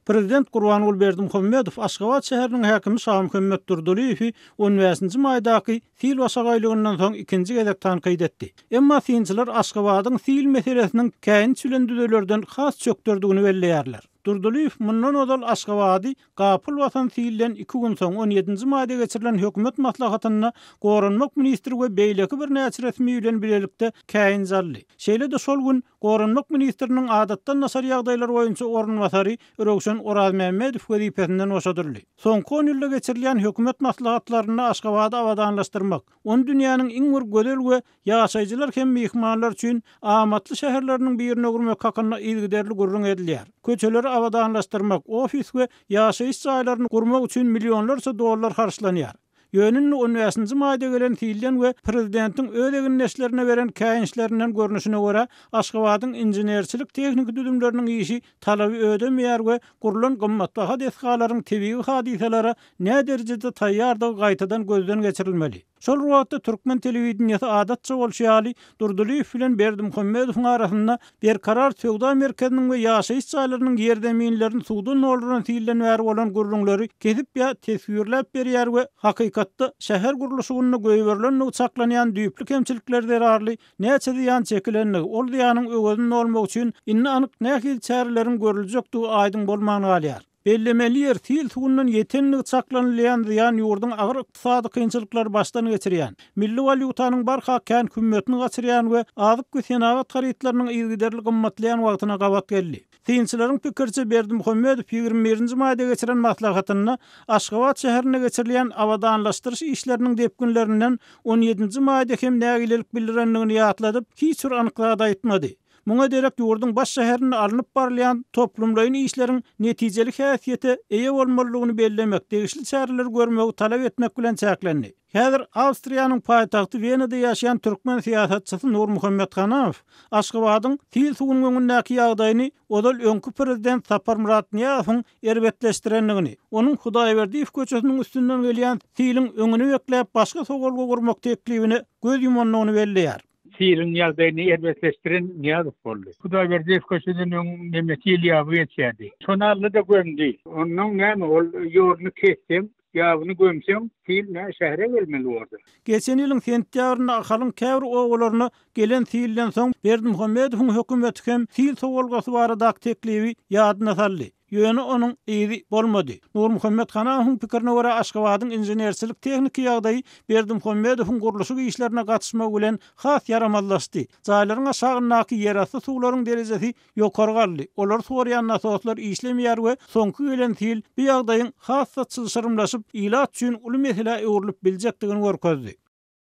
Prezident Gurbanguly Berdimuhamedow Aşgabat şäheriniň häkimi Şamuhammet Durdylyýewi on bäşinji maýdaky sil başagaýlygyndan soň ikinji gezek tankyt etdi. Emma synçylar Aşgabadyň sil meselesiniň käýinç bilen düzelerden has çökderdigini belleýärler. Durdylyýew mundan ozal Aşgabady gapyl basan silden iki gün soň, on ýedinji maýda geçirilen hökümet maslahatynda goranmak ministri we beýleki birnäçe resmi bilen bilelikde käýinç aldy. Şeýle-de şol gün Goranmak ministriniň adatdan daşary ýagdaýlar boýunça orunbasary Röwşen Orazmämmedow wezipesinden boşadyldy. Soňky on ýylda geçirilýän hökümet maslahatlarynda Aşgabady abadanlaşdyrmak, ony dünýäniň iň bir gözel we ýaşaýjylar hem myhmanlar üçin amatly şäherleriniň birine öwürmek hakynda yzygiderli gürrüň edilýär. Köçeleri abadanlaşdyrmak, ofis we ýaşaýyş jaýlaryny gurmak üçin millionlarça dollar harçlanýar. Ýöne indi on bäşinji maýda gelen silden we prezidentiň öz egindeşlerine beren käýinçlerinden görnüşine görä, Aşgabadyň inženerçilik-tehniki düzümleriniň işi talaby ödemeýär we gurlan gymmatbaha desgalaryň tebigy hadysalara näderejede taýýardygy gaýtadan gözden geçirilmeli. Şol bir wagtda türkmen telewideniýesi adatça bolşy ýaly, Durdylyýew bilen Berdimuhamedowyň arasynda Berkarar söwda merkeziniň we ýaşaýyş jaýlarynyň ýerzeminlerini suwdan dolduran silden bäri bolan gürrüňleri kesip ýa teswirläp berýär we hakykatda şäher gurluşygynda goýberilendigi çaklanýan düýpli kemçilikler zerarly näçe zyýan çekilendigi, ol zyýanyň öwezini dolmak üçin indi anyk nähili çäreleriň görüljekdigi aýdyň bolman galýar. Bellemeli ýer, sil suwundan ýetendigi çaklanylýan zyýan ýurduň agyr ykdysady kynçylyklary başdan geçirýän, milli walýutanyň barha kän hümmetini gaçyrýan we azyk we senagat harytlarynyň yzygiderli gymmatlaýan wagtyna gabat geldi. Synçylaryň pikiriçe, Berdimuhamedow 21 nji maýda geçiren maslahatynda Aşgabat şäherinde geçirilýän abadanlaşdyryş işleriniň depginlerinden on ýedinji maýda hem nägilelik bildirendigini ýatladyp, hiç bir anyk zat aýtmady. Muňa derek ýurduň baş şäherinde alnyp barylýan toplumlaýyn işleriň netijeli häsiýete eýe bolmalydygyny bellemek, degişli çäreleri görmegi talap etmek bilen çäklendi. Häzir Awstriýanyň paýtagty Wenada ýaşaýan türkmen syýasatçysy Nurmuhammet Hanamow Aşgabadyň sil suwunyň öňündäki ýagdaýyny ozal öňki prezident Saparmyrat Nyýazowyň erbetleşdirendigini, onuň Hudaýberdiýew köçesiniň üstünden gelýän siliň öňüni bekläp başga sowalga gurmak teklibine göz ýumandygyny belleýär. Siliň ýagdaýyny erbetleşdiren Nyýazow boldy. Hudaýberdiýew köçeden öň neme sil ýaby geçýärdi. Şony aldy-da gömdi. Onnoň näme, ol ýoluny kesseň, ýabyny gömseň, sil nä şähere gelmeli bordy. Geçen ýylyň sentýabrynda Ahalyň käbir obalaryna gelen silden soň Berdimuhamedowyň hökümeti hem sil sowalgasy baradaky teklibi ýadyna saldy. Ýöne onuň yzy bolmady. Nurmuhammet Hanamowyň pikirine görä, Aşgabadyň inženerçilik-tehniki ýagdaýy Berdimuhamedowyň gurluşyk işlerine gatyşmagy bilen has ýaramazlaşdy. Jaýlaryň aşagyndaky ýerasty suwlaryň derejesi ýokary galdy, olary suwarýan nasoslar işlemeýär we soňky gelen sil bu ýagdaýyň has-da çylşyrymlaşyp, ilat üçin uly meselä öwrülip biljekdigini görkezdi.